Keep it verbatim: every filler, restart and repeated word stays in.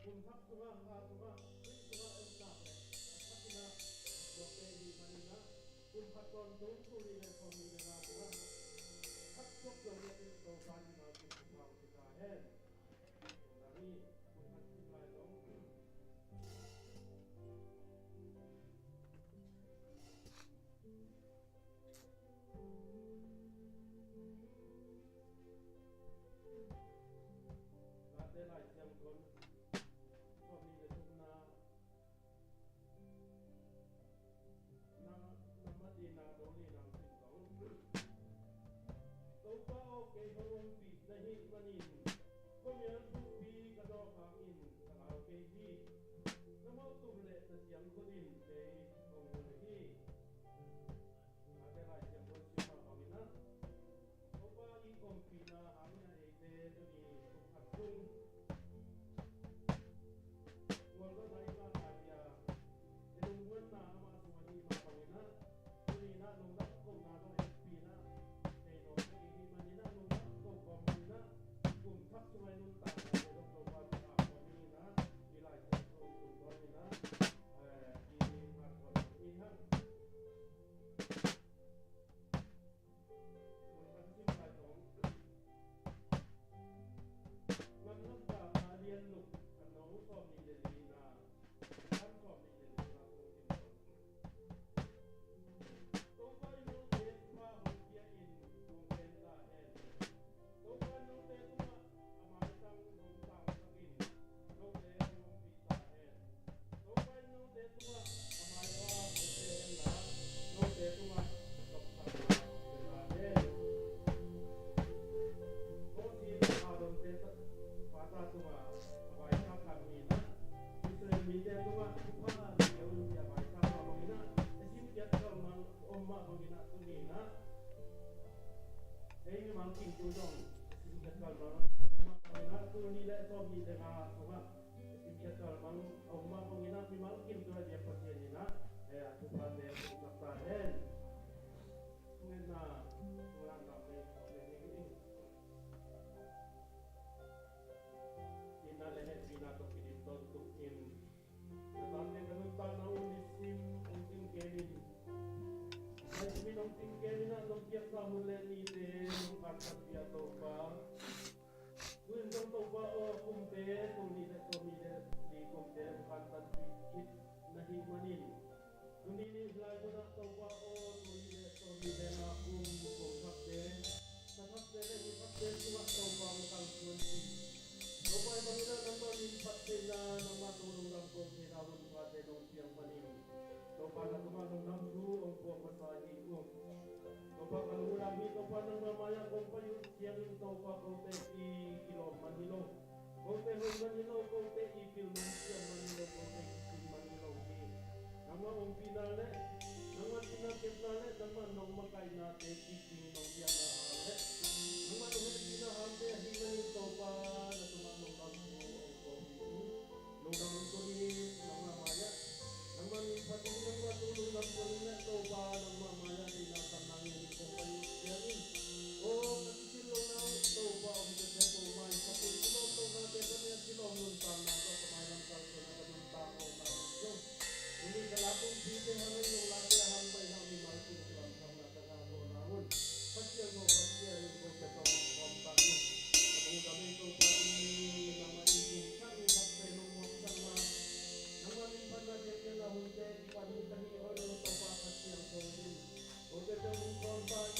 Kum thak sungah, kha sungah, Khrih sungah hong sak leh a thakin ah suakte i hih manin ah, kum khat tawntung tul nih leh sawmnih leh nga sungah thak suak zo leh Topa i nau kum thak hong ci ta hen. Kum thak sim lai zong Late Lai Siangtho sawmnih le thumna, na, na mat i na do ni nang sin tong. Topa aw, kei hong ompih na hih manin khuamial thupi ka dawk hangin ka lau kei hi. Na mawhtum le na siangtho in kei hong hul hi. Late Lai Siangtho sim mah bangin ah, Topa i ompihna hangin ah eite tuni kum khat sung gualzawhna i ngah lai-a, i lungmuanna amah sung a hi mah bangin ah, tuni in ah lungdam kohna zong hehpihna nei nuam ka hi. Hih manin ah lungdam ko kawm manin ah kum thak sung a i nuntakna te zong Topa tungah a kawm in ah, i Lai Siangtho tung kawm in ah, eh, i ngah kawm in hang. Ngan lamdang a lian luk a nong sawm nih le lina, ngan sawm nih le lina sung in. Topa in note thupha hong pia in hong pen ta hen. Topa in note tungah a maitang hong tangsak in, note hong ompih ta hen. Topa in note tungah a maipha hong pia inla, note tungah nopsakna hong pia ta hen. Moses in Aaronte ta, pata tungah a vaisa khat ni in ah, Israel mite tungah thupha pia un ci-a vaisa khat mah bangin ah, a simkhiat kalmang om mah bangin ah tuni in ah, ei mimal kim tu zong a simkhiat kalmang om mah bangin ah, tul nih le sawm nih le nga sungah a simkhiat kalmang om mah bangin ah, mimal kim tu a biak Pasian in ah, eh, a thuphate hong sak ta hen. Ngenna, ngenna, ngenna, ngenna. Itna le hehpihna tawh kidim tawntung in, na tate ka nuntakna uh nisim hong cingken in, nisim in hong cingken in ah, nong piaksa hun le nite nong khantatpih a Topa. Tu-in zong Topa aw, kumte, tul nih le sawm nih le li kumte hong khantatpih khit na hih manin, tuni nih lai munah Topa aw, tul nih le sawm nih le nga kum, kum thakte, thla thakte le ni thakte sungah Topa hong kalsuanpih. Topa, hih bangin ah nangmah min phattheihna, nangmah tawh lungdam ko theihna hun pate nong piak manin, Topa, na tungah lungdam thu hong puak masa hi ung. Topa, ka lungdam hi. Topa, nangmah mai-ah kong pai uh ciangin, Topa, kote i kilawm man hi lo, kote hoih man hi lo, kote i pil man, siam man hi lo, kote i sin man hi lo hi. Nangmah ompihna le nangmah cihna kepna le nangmah nong makaihna te kicing nong piakna hang le nangmah nong hehpihna hangte ahih manin, Topa, na tungah lungdam thu hong ko hi ung. Lungdam ung. Tuni nangmah mai-ah, nangmah min phat in, nangmah thu lungdam ko in le, Topa, nangmah mai-ah deihna khanna ngen in kong pai uh ciangin, aw, ka kisin lohna uh Topa om tete, ko maisak in, kilawm lohnate ka ne a, kilawm nuntakna tawh ka mailam kalsuan a ka nuntak lohna uh zong, tuni ka lak umpite hang in, nong lakte a hang pai hang, mimal kim kilamdanna ka ngah lohna un, Kha Siangtho Pasian in kote tawh hong kawmtak in, ka lungdam ei Topa, tuni nangmah in nungsak, nungsak pen hong muangsak ma, nangmah min phatna biakpiakna hunte kipan hi ka hi, aw Topa Kha Siangtho in, kote tawh hong kawmtak